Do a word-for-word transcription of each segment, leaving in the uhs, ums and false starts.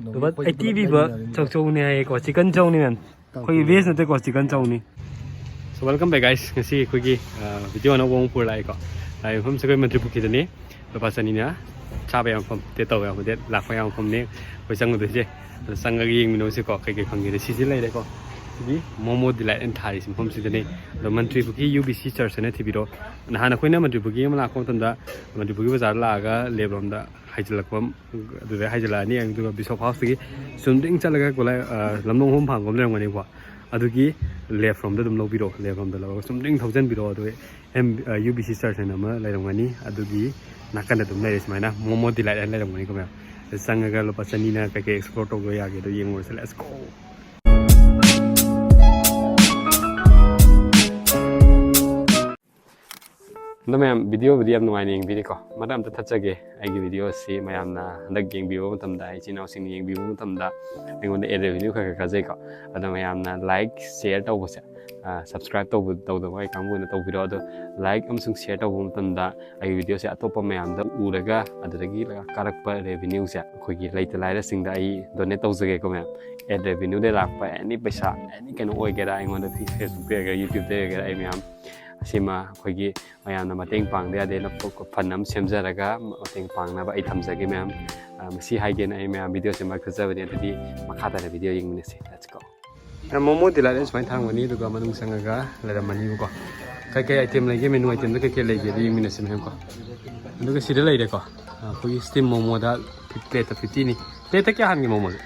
ꯂꯨꯄꯥ ꯑꯩꯠꯇꯤ ꯄꯤꯕ ꯆꯧꯆꯧꯅꯦ ꯍꯥꯏꯌꯦꯀꯣ, ꯆꯤꯛꯀꯟ ꯆꯧꯅꯤ ꯃꯦꯝ꯫ ꯑꯩꯈꯣꯏꯒꯤ ꯚꯦꯖ ꯅꯠꯇꯦꯀꯣ, chicken ꯆꯧꯅꯤ꯫ So welcome back guys, ꯉꯁꯤ ꯑꯩꯈꯣꯏꯒꯤ ꯚꯤꯗꯤꯑꯣ ꯑꯅꯧꯕ ꯑꯃ ꯄꯨꯔ ꯂꯥꯛꯑꯦꯀꯣ꯫ ꯂꯥꯛꯏ ꯃꯐꯝꯁꯦ ꯑꯩꯈꯣꯏ ꯃꯟꯇ꯭ꯔꯤ ꯄꯨꯈ꯭ꯔꯤꯗꯅꯤ꯫ ꯂꯨꯄꯥ ꯆꯅꯤꯅ ꯆꯥꯕ ꯌꯥꯕ ꯃꯐꯝ, ꯇꯦ ꯇꯧꯕ ꯌꯥꯕ ꯃꯐꯝ, ꯂꯥꯛꯄ ꯌꯥꯕ ꯃꯐꯝꯅꯤ ꯑꯩꯈꯣꯏ ꯆꯪꯒꯗꯣꯏꯁꯦ꯫ ꯑꯗꯣ ꯆꯪꯉꯒ ꯌꯦꯡꯃꯤꯟꯅꯧꯁꯤꯀꯣ, ꯀꯩꯀꯩ ꯐꯪꯒꯦꯗ꯫ ꯁꯤꯁꯤ ꯂꯩꯔꯦꯀꯣ, ꯁꯤꯗꯤ ꯃꯣꯃꯣ ꯗꯤꯂꯥꯏꯠ ꯑꯦꯟ ꯊꯥꯔꯤꯁꯤ ꯃꯐꯝꯁꯤꯗꯅꯤ꯫ ꯑꯗꯣ ꯃꯟꯇ꯭ꯔꯤ ꯄꯨꯈ꯭ꯔꯤ ꯌꯨ ꯕꯤ ꯁꯤ ꯆꯔꯆ ꯍꯥꯏꯅ ꯊꯤꯕꯤꯔꯣ꯫ ꯅꯍꯥꯟ ꯑꯩꯈꯣꯏꯅ ꯃꯟꯇ꯭ꯔꯤ ꯄꯨꯈ꯭ꯔꯤ ꯑꯃ ꯂꯥꯛꯄ ꯃꯇꯝꯗ ꯃꯟꯇ꯭ꯔꯤ ꯄꯨꯈ꯭ꯔꯤ ꯕꯖꯥꯔꯗ ꯂꯥꯛꯑꯒ ꯂꯦꯞ ꯂꯣꯝꯗ ꯍꯥꯏꯖꯤꯜꯂꯛꯄ, ꯑꯗꯨꯗ ꯍꯥꯏꯖꯤꯜꯂꯛꯑꯅꯤ꯫ ꯑꯗꯨꯒ ꯕꯤꯁꯣꯞ ꯍꯥꯎꯁꯇꯒꯤ ꯆꯨꯝꯗ꯭ꯔꯤꯡ ꯆꯠꯂꯒ ꯒꯣꯂꯥꯏ-, ꯑ, ꯂꯝꯂꯣꯡ ꯍꯣꯝ ꯐꯥꯝꯒ ꯑꯃ ꯂꯩꯔꯝꯒꯅꯤꯀꯣ, ꯑꯗꯨꯒꯤ ꯂꯦꯐ ꯔꯣꯝꯗ ꯑꯗꯨꯝ ꯂꯧꯕꯤꯔꯣ, ꯂꯦꯐ ꯔꯣꯝꯗ ꯂꯧꯔꯒ ꯆꯨꯝꯗ꯭ꯔꯤꯡ ꯊꯧꯖꯤꯟꯕꯤꯔꯣ꯫ ꯑꯗꯨꯒ ꯑꯦꯝ, ꯑ, ꯌꯨ ꯕꯤ ꯁꯤ ꯆꯔꯆ ꯍꯥꯏꯅ ꯑꯃ ꯂꯩꯔꯝꯒꯅꯤ, ꯑꯗꯨꯒꯤ ꯅꯥꯀꯟꯗ ꯑꯗꯨꯝ ꯂꯩꯔꯦ ꯁꯨꯃꯥꯏꯅ ꯃꯣꯃꯣ ꯗꯤꯂꯥꯏꯠ ꯍꯥꯏꯅ ꯂꯩꯔꯝꯒꯅꯤꯀꯣ ꯃꯌꯥꯝ꯫ ꯑꯗ ꯆꯪꯉꯒ ꯂꯨꯄꯥ ꯆꯅꯤꯅ ꯀꯩꯀꯩ ꯑꯦꯛꯁꯄ꯭ꯂꯣꯔ ꯇꯧꯕ ꯌꯥꯒꯦ ꯑꯗꯣ ꯌꯦꯡꯉꯨꯔꯁꯦ꯫ Let's go! ꯑꯗꯣ ꯃꯌꯥꯝ, ꯚꯤꯗꯤꯑꯣꯕꯨꯗꯤ ꯌꯥꯝ ꯅꯨꯡꯉꯥꯏꯅ ꯌꯦꯡꯕꯤꯔꯤꯀꯣ꯫ ꯃꯔꯛ ꯑꯝꯇ ꯊꯠꯆꯒꯦ, ꯑꯩꯒꯤ ꯚꯤꯗꯤꯑꯣ ꯑꯁꯤ ꯃꯌꯥꯝꯅ ꯍꯟꯗꯛ ꯌꯦꯡꯕꯤꯕ ꯃꯇꯝꯗ, ꯏꯆꯤꯟ ꯏꯅꯥꯎꯁꯤꯡꯅ ꯌꯦꯡꯕꯤꯕ ꯃꯇꯝꯗ ꯑꯩꯉꯣꯟꯗ ꯑꯦꯗ ꯔꯦꯚꯤꯅ꯭ꯌꯨ ꯈꯔ ꯈꯔ ꯀꯥꯖꯩꯀꯣ꯫ ꯑꯗꯣ ꯃꯌꯥꯝꯅ ꯂꯥꯏꯛ, ꯁꯤꯌꯔ ꯇꯧꯕꯁꯦ, ꯁꯕꯁꯀ꯭ꯔꯥꯏꯕ ꯇꯧꯕ ꯇꯧꯗꯕ ꯑꯩ ꯀꯥꯡꯕꯨꯅ ꯇꯧꯕꯤꯔꯣ꯫ ꯑꯗꯣ ꯂꯥꯏꯛ ꯑꯃꯁꯨꯡ ꯁꯤꯌꯔ ꯇꯧꯕ ꯃꯇꯝꯗ ꯑꯩꯒꯤ ꯚꯤꯗꯤꯑꯣꯁꯦ ꯑꯇꯣꯞꯄ ꯃꯌꯥꯝꯗ ꯎꯔꯒ ꯑꯗꯨꯗꯒꯤ ꯀꯥꯔꯛꯄ ꯔꯦꯚꯤꯅ꯭ꯌꯨꯁꯦ ꯑꯩꯈꯣꯏꯒꯤ ꯂꯩꯇ ꯂꯥꯏꯔꯁꯤꯡꯗ ꯑꯩ ꯗꯣꯅꯦꯠ ꯇꯧꯖꯒꯦꯀꯣ ꯃꯌꯥꯝ꯫ ꯑꯦꯗ ꯔꯦꯚꯤꯅ꯭ꯌꯨꯗ ꯂꯥꯛꯄ ꯑꯦꯅꯤ ꯄꯩꯁꯥ, ꯑꯦꯅꯤ ꯀꯩꯅꯣ ꯑꯣꯏꯒꯦꯔꯥ, ꯑꯩꯉꯣꯟꯗ ꯐꯦꯁꯕꯨꯛꯇ ꯑꯣꯏꯒꯦꯔꯥ, ꯌꯨꯇ꯭ꯌꯨꯕꯇ ꯑꯣꯏꯒꯦꯔꯥ, ꯑꯩ ꯃꯌꯥꯝ ꯑꯁꯤꯃ ꯑꯩꯈꯣꯏꯒꯤ ꯃꯌꯥꯝꯅ ꯃꯇꯦꯡ ꯄꯥꯡꯗ ꯌꯥꯗꯦꯅ ꯐꯟ ꯑꯃ ꯁꯦꯝꯖꯔꯒ ꯃꯇꯦꯡ ꯄꯥꯡꯅꯕ ꯑꯩ ꯊꯝꯖꯒꯦ ꯃꯌꯥꯝ꯫ ꯑ, ꯃꯁꯤ ꯍꯥꯏꯒꯦꯅ ꯑꯩ ꯃꯌꯥꯝ ꯚꯤꯗꯤꯑꯣꯁꯦ ꯃꯔꯛ ꯊꯠꯆꯕꯅꯦ꯫ ꯑꯗꯨꯗꯤ ꯃꯈꯥ ꯇꯥꯅ ꯚꯤꯗꯤꯑꯣ ꯌꯦꯡꯃꯤꯟꯅꯁꯤ꯫ Let's go. ꯃꯣꯃꯣ ꯗꯤꯂꯥꯏꯠ ꯁꯨꯃꯥꯏꯅ ꯊꯥꯡꯕꯅꯤ, ꯑꯗꯨꯒ ꯃꯅꯨꯡ ꯆꯪꯉꯒ ꯂꯩꯔꯝꯃꯅꯤꯕꯀꯣ꯫ ꯀꯩꯀꯩ ꯑꯥꯏꯇꯦꯝ ꯂꯩꯒꯦ, ꯃꯦꯅꯨ ꯑꯥꯏꯇꯦꯝꯗ ꯀꯩꯀꯩ ꯂꯩꯒꯦ ꯑꯗꯨ ꯌꯦꯡꯃꯤꯟꯅꯁꯤ ꯃꯌꯥꯝ ꯀꯣ꯫ ꯑꯗꯨꯒ ꯁꯤꯗ ꯂꯩꯔꯦꯀꯣ, ꯑꯩꯈꯣꯏꯒꯤ ꯁ꯭ꯇꯤꯝ ꯃꯣꯃꯣꯗ ꯄ꯭ꯂꯦꯠꯇ ꯐꯤꯐꯇꯤꯅꯤ꯫ ꯄ꯭ꯂꯦꯠꯇ ꯀꯌꯥ ꯍꯥꯟꯒꯦ ꯃꯣꯃꯣꯁꯦ?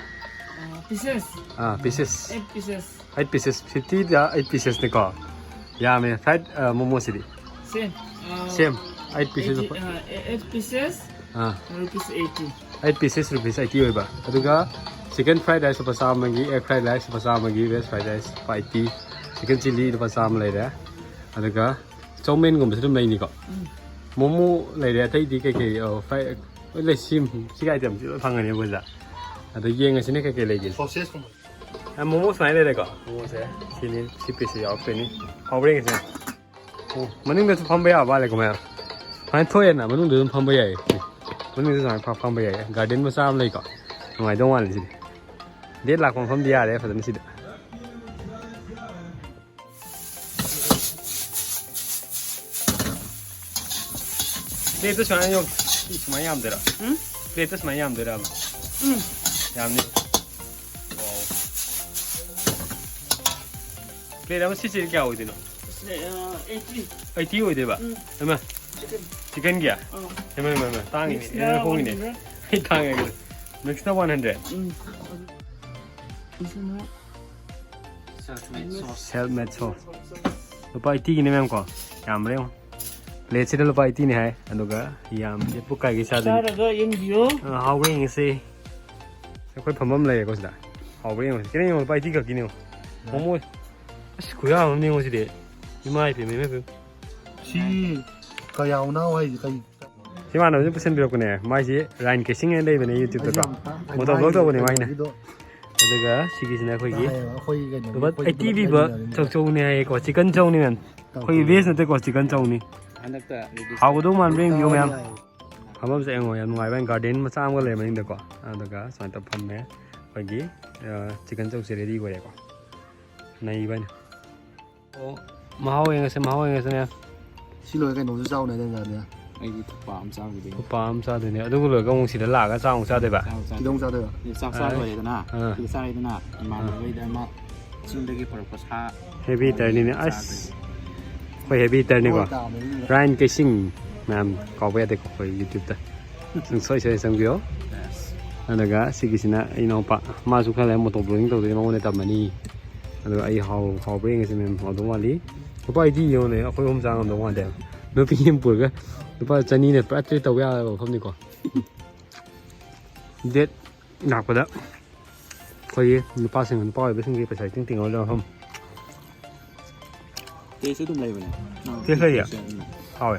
Pieces. ꯑꯥ, pieces. Eight pieces. Eight pieces, ꯐꯤꯐꯇꯤꯗ ꯑꯩꯠ ꯄꯤꯁꯦꯁꯅꯤꯀꯣ꯫ ꯌꯥꯝꯃꯦ꯫ ꯐ꯭ꯔꯥꯏꯠ ꯃꯣꯃꯣꯁꯤꯗꯤ? Same. Uh, same eight pieces. Eighty, uh, eight pieces, ꯑꯥ, rupees eighty. Eight pieces rupees eighty ꯑꯣꯏꯕ꯫ ꯑꯗꯨꯒ ꯆꯤꯛꯀꯟ ꯐ꯭ꯔꯥꯏꯗ ꯔꯥꯏꯁ ꯂꯨꯄꯥ ꯆꯥꯝꯃꯒꯤ, ꯑꯦꯒ ꯐ꯭ꯔꯥꯏꯗ ꯔꯥꯏꯁ ꯂꯨꯄꯥ ꯆꯥꯝꯃꯒꯤ, ꯚꯦꯖ ꯐ꯭ꯔꯥꯏꯗ ꯔꯥꯏꯁ ꯂꯨꯄꯥ ꯑꯩꯠꯇꯤ, ꯆꯤꯛꯀꯟ ꯆꯤꯂꯤ ꯂꯨꯄꯥ ꯆꯥꯝꯃ ꯂꯩꯔꯦ꯫ ꯑꯗꯨꯒ ꯆꯧꯃꯦꯟꯒꯨꯝꯕꯁꯨ ꯑꯗꯨꯝ ꯂꯩꯅꯤꯀꯣ꯫ ꯎꯝ. ꯃꯣꯃꯣ ꯂꯩꯔꯦ, ꯑꯇꯩꯗꯤ ꯀꯩꯀꯩ, ꯑ, ꯐ꯭ꯔꯥꯏ-, ꯂꯣꯏ ꯂꯩ꯫ ꯁꯤ, ꯁꯤꯒꯤ ꯑꯥꯏꯇꯦꯝꯁꯤ ꯂꯣꯏ ꯐꯪꯒꯅꯤ ꯑꯩꯈꯣꯏꯗ꯫ ꯑꯗꯣ ꯌꯦꯡꯉꯁꯤꯅꯦ ꯀꯩꯀꯩ ꯂꯩꯒꯦ꯫ ꯁꯣꯁꯦꯁꯀꯨꯝꯕ꯫ ꯑ, ꯃꯣꯃꯣ ꯁꯨꯃꯥꯏꯅ ꯂꯩꯔꯦꯀꯣ꯫ ꯃꯣꯃꯣꯁꯦ ꯁꯤꯅꯤ, ꯁꯤ ꯄꯤꯁꯁꯦ ꯌꯥꯎꯔꯛꯇꯣꯏꯅꯤ꯫ ꯍꯥꯎꯕ꯭ꯔꯥ ꯌꯦꯡꯉꯁꯤꯅꯦ꯫ ꯑꯣ, ꯃꯅꯨꯡꯗꯁꯨ ꯐꯝꯕ ꯌꯥꯕ ꯃꯥꯜꯂꯦꯀꯣ ꯃꯌꯥꯝ꯫ ꯁꯨꯃꯥꯏꯅ ꯊꯣꯛꯑꯦꯅ ꯃꯅꯨꯡꯗ ꯑꯗꯨꯝ ꯐꯝꯕ ꯌꯥꯏꯌꯦ꯫ ꯃꯅꯨꯡꯗ ꯁꯨꯃꯥꯏꯅ ꯐ-, ꯐꯝꯕ ꯌꯥꯏꯌꯦ꯫ ꯒꯥꯔꯗꯦꯟ ꯃꯆꯥ ꯑꯃ ꯂꯩꯀꯣ꯫ ꯅꯨꯡꯉꯥꯏꯗꯧ ꯃꯥꯜꯂꯦ ꯁꯤꯗꯤ꯫ ꯗꯦꯠ ꯂꯥꯛꯄ ꯃꯐꯝꯗꯤ ꯌꯥꯔꯦ ꯐꯖꯅ ꯁꯤꯗ꯫ ꯄ꯭ꯂꯦꯠꯇ ꯁꯨꯃꯥꯏꯅ ꯌꯣ-, ꯁꯤ ꯁꯨꯃꯥꯏꯅ ꯌꯥꯝꯗꯣꯏꯔꯥ? ꯎꯝ? ꯄ꯭ꯂꯦꯠꯇ ꯁꯨꯃꯥꯏꯅ ꯌꯥꯝꯗꯣꯏꯔꯕ? ꯎꯝ꯫ ꯌꯥꯝꯅꯤ꯫ ꯋꯥꯎ꯫ ꯄ꯭ꯂꯦꯠ ꯑꯃ ꯁꯤꯁꯦ ꯀꯌꯥ ꯑꯣꯏꯗꯣꯏꯅꯣ? ꯁꯤꯅ, ꯑ, eighty꯫ Eighty ꯑꯣꯏꯗꯣꯏꯕ? ꯎꯝ꯫ ꯏꯃꯥ꯫ Chicken꯫ Chickenꯒꯤ? ꯑꯥ꯫ ꯏꯃꯥ, ꯏꯃꯥ, ꯏꯃꯥ, ꯇꯥꯡꯉꯤꯅꯦ꯫ Mix ꯅ ꯑꯦ, ꯍꯣꯡꯉꯤꯅꯦ꯫ One hundred꯫ ꯑꯩ ꯇꯥꯡꯉꯦ꯫ Mix ꯅ one hundred꯫ ꯎꯝ꯫ ꯁꯤꯁꯤꯅ self made sauce꯫ Self made sauce꯫ ꯂꯨꯄꯥ eightyꯒꯤꯅꯦ ꯃꯌꯥꯝ ꯀꯣ꯫ ꯌꯥꯝꯕ꯭ꯔꯥ ꯌꯦꯡꯉꯣ꯫ ꯄ꯭ꯂꯦꯠꯁꯤꯗ ꯂꯨꯄꯥ eightyꯅꯤ ꯍꯥꯏ꯫ ꯑꯗꯨꯒ ꯌꯥꯝꯁꯦ ꯄꯨꯛ ꯀꯥꯏꯒꯩ ꯆꯥꯗꯣꯏꯅꯤ꯫ ꯆꯥꯔꯒ ꯌꯦꯡꯕꯤꯌꯣ꯫ ꯑ, ꯍꯥꯎꯕ꯭ꯔꯥ ꯌꯦꯡꯉꯁꯤ꯫ ꯑꯩꯈꯣꯏ ꯐꯝꯐꯝ ꯂꯩꯔꯦꯀꯣ ꯁꯤꯗ꯫ ꯍꯥꯎꯕ꯭ꯔꯥ ꯌꯦꯡꯉꯁꯤ꯫ ꯈꯤꯇꯪ ꯌꯦꯡꯉꯣ, ꯂꯨꯄꯥ eighty ꯈꯛꯀꯤꯅꯦ ꯌꯦꯡꯉꯣ꯫ ꯃꯣꯃꯣ꯫ ꯑꯁ, ꯈꯨꯌꯥꯝ ꯑꯃꯅꯦ ꯌꯦꯡꯉꯣ ꯁꯤꯗꯤ꯫ ꯏꯃꯥ ꯏꯄꯦꯝꯃ, ꯏꯃꯥ ꯏꯄꯦꯝꯃ꯫ ꯁꯤ ꯀꯌꯥꯎꯅꯥꯎ ꯍꯥꯏꯁꯦ ꯀꯩ? ꯁꯤ ꯏꯃꯥꯟꯅꯕꯁꯤꯅ ꯄꯨꯁꯤꯟꯕꯤꯔꯛꯄꯅꯦ꯫ ꯃꯥꯏꯁꯤ ꯔꯥꯏꯟ ꯀꯦꯁꯤꯡ ꯍꯥꯏꯅ ꯂꯩꯕꯅꯦ YouTube-ꯇꯀꯣ꯫ ꯑꯩꯁꯨ ꯌꯥꯝ ꯇꯥ-, ꯃꯣꯇꯣ ꯕ꯭ꯂꯣꯛ ꯇꯧꯕꯅꯦ ꯃꯥꯏꯅ꯫ ꯀꯩꯅꯣꯒꯤꯗꯣ ꯑꯗꯨꯒ ꯁꯤꯒꯤꯁꯤꯅ ꯑꯩꯈꯣꯏꯒꯤ ꯇꯥꯏꯌꯦꯕ, ꯑꯩꯈꯣꯏ ꯀꯩꯅꯣꯒꯤ ꯂꯨꯄꯥ ꯑꯩꯈꯣꯏ eighty ꯄꯨꯂꯞ ꯄꯤꯕ ꯂꯩꯃꯤꯟꯅꯕꯅꯤꯅ꯫ ꯆꯧꯆꯧꯅꯦ ꯍꯥꯏꯌꯦꯀꯣ, chicken ꯆꯧꯅꯦ ꯃꯦꯝ꯫ ꯑꯩꯈꯣꯏꯒꯤ ꯇꯧꯗꯦ꯫ Veg ꯅꯠꯇꯦꯀꯣ, chicken ꯆꯧꯅꯤ꯫ ꯍꯟꯗꯛꯇ release ꯍꯥꯎꯒꯗꯧ ꯃꯥꯟꯕ꯭ꯔꯥ ꯌꯦꯡꯕꯤꯌꯨ ꯃꯦꯝ꯫ ꯇꯧꯔꯦ꯫ ꯐꯝꯐꯝꯁꯦ ꯌꯦꯡꯉꯣ, ꯌꯥꯝ ꯅꯨꯡꯉꯥꯏꯕ garden ꯃꯆꯥ ꯑꯃꯒ ꯂꯩ ꯃꯅꯤꯡꯗꯀꯣ꯫ ꯑꯗꯨꯒ ꯁꯨꯃꯥꯏꯅ ꯇꯧꯔ ꯐꯝꯃꯦ꯫ ꯑꯩꯈꯣꯏꯒꯤ, ꯑ, chicken ꯆꯧꯁꯦ ready ꯑꯣꯏꯔꯦꯀꯣ꯫ ꯅꯩꯕꯅꯤ꯫ ꯑꯣ, ꯃꯍꯥꯎ ꯌꯦꯡꯉꯁꯦ, ꯃꯍꯥꯎ ꯌꯦꯡꯉꯁꯦ ꯃꯦꯝ꯫ ꯁꯤ ꯂꯣꯏꯔ ꯀꯩꯅꯣꯝꯁꯨ ꯆꯥꯎꯅꯦ ꯅꯪ ꯌꯥꯅꯤ꯫ ꯑꯩꯗꯤ ꯊꯨꯛꯄꯥ ꯑꯃ ꯆꯥꯈꯤꯗꯣꯏꯅꯦ꯫ ꯊꯨꯛꯄꯥ ꯑꯃ ꯆꯥꯗꯣꯏꯅꯦ꯫ ꯑꯗꯨꯒ ꯂꯣꯏꯔꯒ ꯑꯃꯨꯛ ꯁꯤꯗ ꯂꯥꯛꯑꯒ ꯆꯥꯛ ꯑꯃꯨꯛ ꯆꯥꯗꯣꯏꯕ? ꯆꯥꯛ ꯆꯥꯗꯣꯏꯅꯦ꯫ ꯈꯤꯇꯪ ꯆꯥꯗꯣꯏꯕ? ꯁꯤꯗ ꯆꯥꯛ ꯆꯥ ꯑꯥ꯫ ꯂꯣꯏꯔꯦꯗꯅ꯫ ꯑꯥ꯫ ꯁꯤꯗ ꯆꯥꯔꯦꯗꯅ꯫ ꯑꯥ꯫ ꯏꯃꯥꯟꯅꯕꯈꯩꯗ ꯑꯃ ꯆꯤꯡꯗꯒꯤ ꯄꯨꯔꯛꯄ ꯁꯥ heavy ꯊꯣꯡꯉꯒ eater-ꯅꯤꯅꯦ꯫ ꯑꯁ꯫ ꯆꯥꯗꯣꯏꯅꯦ꯫ ꯑꯩꯈꯣꯏ heavy eater-ꯅꯤꯀꯣ꯫ ꯍꯣꯏ, ꯇꯥꯕꯅꯤ꯫ Ryan ꯀꯦꯁꯤꯡ ꯃꯌꯥꯝ ꯀꯥꯎꯕ ꯌꯥꯗꯦꯀꯣ ꯑꯩꯈꯣꯏ YouTube-ꯇ꯫ ꯁꯨꯡꯁꯣꯏ ꯁꯣꯏꯗꯅ ꯆꯪꯕꯤꯌꯣ꯫ Yes꯫ ꯑꯗꯨꯒ ꯁꯤꯒꯤꯁꯤꯅ ꯑꯩ ꯏꯅꯥꯎꯄꯥ, ꯃꯥꯁꯨ ꯈꯔ ꯂꯩꯔ moto vlogging ꯇꯧꯗꯣꯏꯅꯤ, ꯃꯉꯣꯟꯗ ꯇꯝꯃꯅꯤ꯫ ꯑꯗꯨꯒ ꯑꯩ ꯍꯥꯎ-, ꯍꯥꯎꯕ꯭ꯔꯥ ꯌꯦꯡꯉꯁꯤ ꯃꯦꯝ, ꯍꯥꯎꯗꯧ ꯃꯥꯜꯂꯤ꯫ ꯂꯨꯄꯥ eighty ꯌꯦꯡꯉꯨꯅꯦ, ꯑꯩꯈꯣꯏ ꯑꯍꯨꯝ ꯆꯥ ꯉꯝꯗꯧ ꯃꯥꯟꯗꯦ꯫ ꯅꯨꯄꯤ ꯑꯃ ꯄꯨꯔꯒ ꯂꯨꯄꯥ ꯆꯅꯤꯅ ꯄꯨꯔꯥ treat ꯇꯧꯕ ꯌꯥꯕ ꯃꯐꯝꯅꯤꯀꯣ꯫ Date ꯂꯥꯛꯄꯗ ꯑꯩꯈꯣꯏꯒꯤ ꯅꯨꯄꯥꯁꯤꯡ, ꯅꯨꯄꯥ ꯑꯣꯏꯕꯁꯤꯡꯒꯤ ꯄꯩꯁꯥ ꯏꯇꯤꯡ ꯇꯤꯡꯉꯔꯣꯏꯗꯕ ꯃꯐꯝ꯫ Taste ꯑꯗꯨꯝ ꯂꯩꯕꯅꯦ꯫ Taste ꯂꯩꯌꯦ? Taste ꯑꯗꯨꯝ ꯂꯩ꯫ ꯍꯥꯎꯋꯦ꯫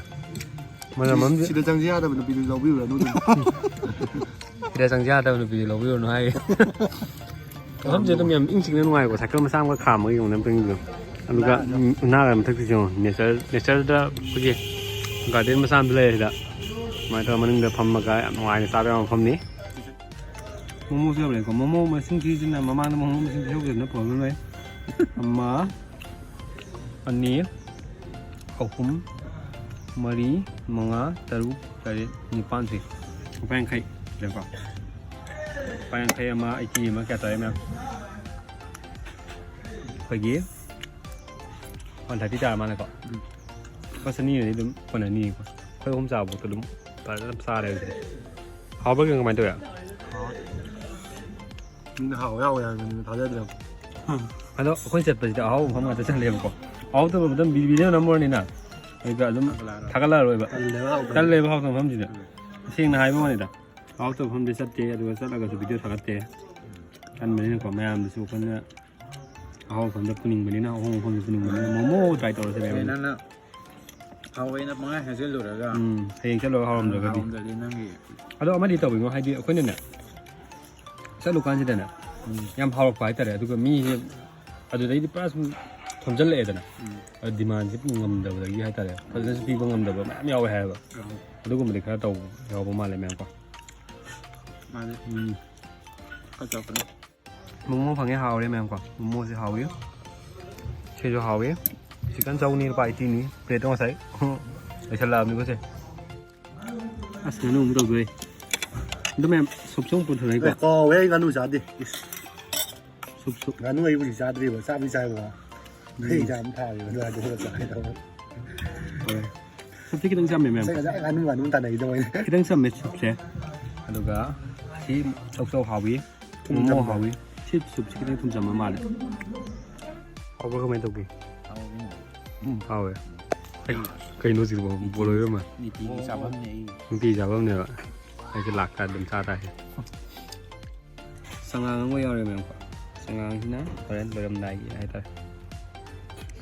ꯃꯅꯝ ꯑꯃꯗꯤ ꯁꯤꯗ ꯆꯪꯁꯤ ꯌꯥꯗꯕ ꯅꯨꯄꯤꯗꯨ ꯂꯧꯕꯤꯔꯨꯔꯅꯨ ꯑꯗꯨꯝ꯫ ꯁꯤꯗ ꯆꯪꯁꯤ ꯌꯥꯗꯕ ꯅꯨꯄꯤꯗꯨ ꯂꯧꯕꯤꯔꯨꯔꯅꯨ ꯍꯥꯏꯌꯦ꯫ ꯃꯐꯝꯁꯦ ꯑꯗꯨꯝ ꯌꯥꯝ ꯏꯪ ꯆꯤꯛꯅ ꯅꯨꯡꯉꯥꯏꯀꯣ꯫ Cycle ꯃꯆꯥ ꯑꯃꯒ ꯈꯥꯝꯃꯒ ꯌꯦꯡꯉꯨꯅꯦ ꯑꯝꯇꯪ ꯌꯦꯡꯕꯤꯌꯨ꯫ ꯑꯗꯨꯒ ꯎꯅꯥꯒ ꯃꯊꯛꯇꯁꯨ ꯌꯦꯡꯉꯣ꯫ Nature, nature-ꯗ ꯑꯩꯈꯣꯏꯒꯤ garden ꯃꯆꯥ ꯑꯃ ꯂꯩꯔꯦ ꯁꯤꯗ꯫ ꯑꯗꯨꯃꯥꯏꯅ ꯇꯧꯔꯒ ꯃꯅꯨꯡꯗ ꯐꯝꯃꯒ ꯌꯥꯝ ꯅꯨꯡꯉꯥꯏꯅ ꯆꯥꯕ ꯌꯥꯕ ꯃꯐꯝꯅꯤ꯫ ꯃꯣꯃꯣꯁꯨ ꯌꯧꯔꯛꯑꯦꯀꯣ꯫ ꯃꯣꯃꯣ ꯃꯁꯤꯡ ꯊꯤꯁꯤꯅ ꯃꯃꯥꯡꯗ ꯃꯣꯃꯣ ꯃꯁꯤꯡ ꯊꯤꯍꯧꯗꯅ ꯄ꯭ꯔꯣꯕ꯭ꯂꯦꯝ ꯂꯩ꯫ ꯑꯃ, ꯑꯅꯤ, ꯑꯍꯨꯝ, ꯃꯔꯤ, ꯃꯉꯥ, ꯇꯔꯨꯛ, ꯇꯔꯦꯠ, ꯅꯤꯄꯥꯟ ꯁꯨꯏ꯫ ꯂꯨꯄꯥ ꯌꯥꯡꯈꯩ ꯂꯩꯀꯣ꯫ ꯂꯨꯄꯥ ꯌꯥꯡꯈꯩ ꯑꯃ, ꯑꯩꯠꯇꯤ ꯑꯃ, ꯀꯌꯥ ꯇꯥꯔꯦ ꯃꯌꯥꯝ? ꯑꯩꯈꯣꯏꯒꯤ ꯋꯥꯟ ꯊꯥꯔꯇꯤ ꯇꯥꯔ ꯃꯥꯜꯂꯦꯀꯣ꯫ ꯎꯝ꯫ ꯂꯨꯄꯥ ꯆꯅꯤꯅꯗꯤ ꯑꯗꯨꯝ ꯀꯣꯟꯅꯅꯤꯀꯣ꯫ ꯑꯩꯈꯣꯏ ꯑꯍꯨꯝ ꯆꯥꯕꯐꯥꯎꯗ ꯑꯗꯨꯝ ꯐꯖꯅ ꯆꯥꯔꯦ ꯍꯧꯖꯤꯛ꯫ ꯍꯥꯎꯕ꯭ꯔꯥ ꯀꯃꯥꯏꯅ ꯇꯧꯋꯦ? ꯃꯤꯅ ꯍꯥꯎꯋꯦ ꯍꯥꯎꯋꯦ ꯍꯥꯏꯕꯅꯤꯅ ꯊꯥꯖꯗ꯭ꯔꯕ꯫ ꯑꯗꯣ ꯑꯩꯈꯣꯏ ꯆꯠꯄꯁꯤꯗ ꯑꯍꯥꯎꯕ ꯃꯐꯝ ꯉꯥꯛꯇ ꯆꯠꯂꯦꯕꯀꯣ꯫ ꯑꯍꯥꯎꯇꯕ ꯃꯐꯝꯗ ꯚꯤ-, ꯚꯤꯗꯤꯑꯣ ꯅꯝꯃꯨꯔꯅꯤꯅ ꯑꯗꯨꯒ ꯑꯗꯨꯝ ꯊꯥꯒꯠꯂꯛꯑꯔꯣꯏꯕ꯫ ꯇꯜꯂꯦꯕ ꯍꯥꯎꯇꯕ꯫ ꯇꯜꯂꯦꯕ ꯍꯥꯎꯇꯕ ꯃꯐꯝꯁꯤꯗ꯫ ꯎꯝ꯫ ꯇꯁꯦꯡꯅ ꯍꯥꯏꯕ ꯋꯥꯅꯤꯗ꯫ ꯑꯍꯥꯎꯇꯕ ꯃꯐꯝꯗ ꯆꯠꯇꯦ, ꯑꯗꯨꯒ ꯆꯠꯂꯒꯁꯨ ꯚꯤꯗꯤꯑꯣ ꯊꯥꯒꯠꯇꯦ꯫ ꯇꯟꯕꯅꯤꯅꯀꯣ, ꯃꯌꯥꯝꯗꯁꯨ ꯑꯩꯈꯣꯏꯅ ꯑꯍꯥꯎꯕ ꯃꯐꯝꯗ ꯄꯨꯅꯤꯡꯕꯅꯤꯅ, ꯑꯍꯣꯡꯕ ꯃꯐꯝꯗ ꯄꯨꯅꯤꯡꯕꯅꯤꯅ ꯃꯣꯃꯣ ꯇ꯭ꯔꯥꯏ ꯇꯧꯔꯁꯦ ꯑꯗꯩ ꯃꯌꯥꯝ꯫ ꯅꯪꯅ ꯍꯥꯎꯋꯦꯅ ꯄꯪꯍꯥꯏ ꯍꯥꯏꯖꯤꯜꯂꯨꯔꯒ ꯎꯝ, ꯍꯌꯦꯡ ꯆꯠꯂꯨꯔꯒ ꯍꯥꯎꯔꯝꯗ꯭ꯔꯒꯗꯤ꯫ ꯍꯥꯎꯔꯝꯗ꯭ꯔꯗꯤ ꯅꯪꯒꯤ ꯑꯗꯣ ꯑꯃꯗꯤ ꯇꯧꯋꯤꯉꯣ, ꯍꯥꯏꯗꯤ ꯑꯩꯈꯣꯏꯅꯅꯦ, ꯆꯠꯂꯨꯀꯥꯟꯁꯤꯗꯅꯦ, ꯎꯝ꯫ ꯌꯥꯝ ꯍꯥꯎꯔꯛꯄ ꯍꯥꯏꯇꯥꯔꯦ꯫ ꯑꯗꯨꯒ ꯃꯤꯁꯦ ꯑꯗꯨꯗꯩꯗꯤ ꯄꯨꯔꯥ ꯁꯨꯝ ꯊꯣꯝꯖꯤꯜꯂꯛꯑꯦꯗꯅ꯫ ꯎꯝ꯫ ꯑꯗ ꯗꯤꯃꯥꯟꯁꯦ ꯉꯝꯗꯕꯗꯒꯤ ꯍꯥꯏꯇꯥꯔꯦ, ꯐꯖꯅꯁꯨ ꯄꯤꯕ ꯉꯝꯗꯕ ꯃꯌꯥꯝ ꯌꯥꯎꯋꯦ ꯍꯥꯏꯌꯦꯕ꯫ ꯑꯥ꯫ ꯑꯗꯨꯒꯨꯝꯕꯗꯤ ꯈꯔ ꯇꯧꯕ ꯌꯥꯎꯕ ꯃꯥꯜꯂꯦ ꯃꯌꯥꯝꯀꯣ꯫ ꯃꯥꯅꯦ꯫ ꯎꯝ꯫ ꯈꯔ ꯇꯧꯔꯛꯀꯅꯤ꯫ ꯃꯣꯃꯣ ꯐꯪꯉꯦ, ꯍꯥꯎꯔꯦ ꯃꯌꯥꯝꯀꯣ꯫ ꯃꯣꯃꯣꯁꯦ ꯍꯥꯎꯋꯤ꯫ ꯁꯤꯁꯨ ꯍꯥꯎꯋꯤ꯫ ꯆꯤꯛꯀꯟ ꯆꯧꯅꯤ, ꯂꯨꯄꯥ ꯑꯩꯠꯇꯤꯅꯤ꯫ ꯄ꯭ꯂꯦꯠꯇꯣ ꯉꯁꯥꯏ ꯂꯣꯏꯁꯜꯂꯛꯑꯕꯅꯤꯀꯣ ꯁꯦ꯫ ꯑꯁ, ꯉꯥꯅꯨ ꯑꯃꯨꯛ ꯇꯧꯗꯣꯔꯦ꯫ ꯑꯗꯨ ꯃꯌꯥꯝ ꯁꯨꯞꯁꯨ ꯑꯃꯨꯛ ꯄꯨꯊꯣꯔꯛꯏꯀꯣ꯫ ꯑꯦ, ꯀꯥꯎꯋꯦ, ꯑꯩ ꯉꯥꯅꯨ ꯆꯥꯗꯦ꯫ ꯏꯁ꯫ Soup, soup. ꯉꯥꯅꯨ ꯑꯩꯕꯨꯗꯤ ꯆꯥꯗ꯭ꯔꯤꯕ, ꯆꯥꯕꯗꯤ ꯆꯥꯏꯕꯀꯣ꯫ ꯑꯩ ꯎꯝ꯫ ꯏꯆꯥ ꯑꯃ ꯊꯥꯔꯤꯕ, ꯑꯗꯨ ꯑꯗꯨꯒ ꯆꯥꯒꯦ ꯇꯧꯕ꯫ ꯍꯣꯏ꯫ ꯁꯨꯞꯁꯦ ꯈꯤꯇꯪ ꯆꯝꯃꯦ, ꯃꯌꯥꯝ꯫ ꯉꯁꯥꯏ ꯉꯥꯅꯨ, ꯉꯥꯅꯨ ꯇꯥꯟꯅꯈꯤꯗꯧꯕ ꯑꯩꯅ꯫ ꯈꯤꯇꯪ ꯆꯝꯃꯦ ꯁꯨꯞꯁꯦ꯫ ꯑꯗꯨꯒ ꯁꯤ ꯆꯧꯆꯧ ꯍꯥꯎꯏ꯫ ꯊꯨꯝ ꯃꯣꯃꯣ ꯆꯝꯕ꯫ ꯍꯥꯎꯏ꯫ ꯁꯤ ꯁꯨꯞꯁꯤ ꯈꯤꯇꯪ ꯊꯨꯝ ꯆꯝꯕ ꯃꯥꯜꯂꯦ꯫ ꯍꯥꯎꯕ꯭ꯔꯥ ꯀꯃꯥꯏꯅ ꯇꯧꯒꯦ? ꯍꯥꯎꯕꯅꯦ꯫ ꯎꯝ, ꯍꯥꯎꯋꯦ꯫ ꯑꯩ ꯀꯩꯅꯣ ꯁꯤꯕꯣ? ꯕꯣꯂꯣꯏꯕ ꯑꯃ꯫ ꯅꯤꯇꯤꯒꯤ ꯆꯥꯐꯝꯅꯦ ꯑꯩ꯫ ꯅꯨꯡꯇꯤꯒꯤ ꯆꯥꯐꯝꯅꯦꯕ꯫ ꯑꯩꯁꯦ ꯂꯥꯛꯇ ꯑꯗꯨꯝ ꯆꯥ ꯇꯥꯔꯦ꯫ ꯆꯉꯥꯡ ꯑꯃꯒ ꯌꯥꯎꯔꯦ ꯃꯌꯥꯝꯀꯣ꯫ ꯆꯉꯥꯡꯁꯤꯅ ꯍꯣꯔꯦꯟ ꯂꯣꯏꯔꯝꯗꯥꯏꯒꯤ ꯍꯥꯏꯇꯥꯔꯦ꯫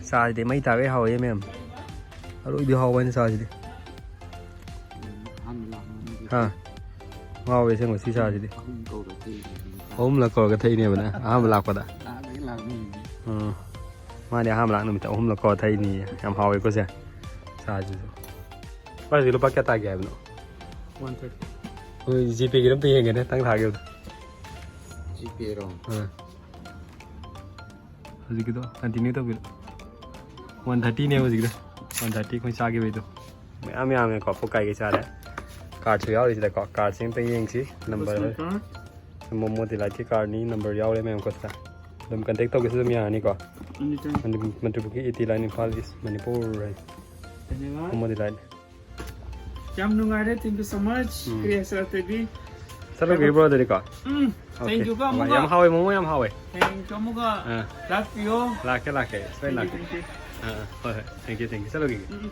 ꯆꯥꯁꯤꯗꯤ ꯃꯩ ꯇꯥꯒꯩ ꯍꯥꯎꯋꯦ ꯃꯌꯥꯝ꯫ ꯑꯔꯣꯏꯕꯤ ꯍꯥꯎꯕ ꯍꯥꯏꯅ ꯆꯥꯁꯤꯗꯤ꯫ ꯑꯍꯥꯟꯕ ꯂꯥꯛꯄ ꯃꯤꯗꯤ ꯍꯥ? ꯉꯥꯎꯋꯦ ꯑꯁꯦꯡꯕ ꯁꯤ ꯆꯥꯁꯤꯗꯤ꯫ ꯑꯍꯨꯝ ꯀꯧꯔ ꯊꯛꯏꯅꯦ꯫ ꯑꯍꯨꯝꯂꯛ ꯀꯧꯔꯒ ꯊꯛꯏꯅꯦꯕ ꯅꯪ ꯑꯍꯥꯟꯕ ꯂꯥꯛꯄꯗ? ꯂꯥꯛꯑꯒ ꯂꯥꯛꯅꯤꯡꯉꯤꯅꯦ꯫ ꯎꯝ꯫ ꯃꯥꯗꯤ ꯑꯍꯥꯟꯕ ꯂꯥꯛ ꯅꯨꯃꯤꯠꯇ ꯑꯍꯨꯝꯂꯛ ꯀꯧꯔ ꯊꯛꯏꯅꯦ꯫ ꯌꯥꯝ ꯍꯥꯎꯋꯦꯀꯣ ꯁꯦ꯫ ꯆꯥꯁꯤꯁꯨ꯫ ꯚꯥꯏ, ꯍꯧꯖꯤꯛ ꯂꯨꯄꯥ ꯀꯌꯥ ꯇꯥꯒꯦ ꯍꯥꯏꯕꯅꯣ? One thirty. ꯍꯣꯏ, ꯖꯤꯄꯦꯒꯤꯗ ꯑꯝꯇ ꯌꯦꯡꯒꯦꯅꯦ, ꯅꯪ ꯊꯥꯈꯤꯕꯗꯣ꯫ ꯄꯤꯔꯣ꯫ ꯑꯥ꯫ ꯍꯧꯖꯤꯛꯀꯤꯗꯣ ꯀꯟꯇꯤꯅ꯭ꯌꯨ ꯇꯧꯕꯤꯔꯣ꯫ ꯋꯥꯟ ꯊꯥꯔꯇꯤꯅꯦ ꯍꯧꯖꯤꯛꯀꯤꯗꯣ꯫ ꯋꯥꯟ ꯊꯥꯔꯇꯤ ꯑꯩꯈꯣꯏ ꯆꯥꯈꯤꯕꯩꯗꯣ꯫ ꯃꯌꯥꯝ ꯌꯥꯝꯃꯦꯀꯣ, ꯄꯣꯛ ꯀꯥꯏꯒꯩ ꯆꯥꯔꯦ꯫ ꯀꯥꯔꯠꯁꯨ ꯌꯥꯎꯔꯤꯁꯤꯗꯀꯣ꯫ ꯀꯥꯔꯠꯁꯦ ꯑꯝꯇ ꯌꯦꯡꯁꯤ꯫ ꯅꯝꯕꯔ ꯃꯣꯃꯣ ꯗꯤꯂꯥꯏꯠꯀꯤ ꯀꯥꯔꯠꯅꯤ, ꯅꯝꯕꯔ ꯌꯥꯎꯔꯦ ꯃꯌꯥꯝ ꯀꯣ ꯁꯤꯗ꯫ ꯑꯗꯨꯝ ꯀꯟꯇꯦꯛ ꯇꯧꯒꯦꯁꯨ ꯑꯗꯨꯝ ꯌꯥꯔꯅꯤꯀꯣ꯫ ꯃꯅꯤ-, ꯃꯅꯤꯄꯨꯔꯒꯤ ꯑꯩꯠꯇꯤ ꯂꯥꯏꯟ, ꯏꯝꯐꯥꯜ ꯏꯁ, ꯃꯅꯤꯄꯨꯔ ꯍꯥꯏ꯫ ꯃꯣꯃꯣ ꯗꯤꯂꯥꯏꯠ꯫ ꯌꯥꯝ ꯅꯨꯡꯉꯥꯏꯔꯦ꯫ Thank you so much꯫ ꯎꯝ꯫ ꯀ꯭ꯔꯤꯌꯦꯁꯔ ꯑꯇꯩꯗꯤ꯫ ꯆꯠꯂꯨꯒꯦ ꯕ꯭ꯔꯣ ꯑꯗꯨꯗꯤꯀꯣ꯫ ꯎꯝ꯫ Okay. Thank you ꯀꯣ ꯌꯥꯝ ꯑꯃꯨꯛꯀ꯫ ꯍꯥꯎꯋꯦ, ꯃꯣꯃꯣ ꯌꯥꯝ ꯍꯥꯎꯋꯦ꯫ Thank you ꯑꯃꯨꯛꯀ꯫ ꯑꯥ꯫ ꯂꯥꯛꯄꯤꯌꯣ꯫ ꯂꯥꯛꯀꯦ ꯂꯥꯛꯀꯦ, ꯁꯣꯏ Thank you, ꯂꯥꯛꯀꯦ꯫ thank you. ꯑꯥ, ꯑꯥ, ꯍꯣꯏ ꯍꯣꯏ, thank you, thank you, ꯆꯠꯂꯨꯈꯤꯒꯦ꯫ Um.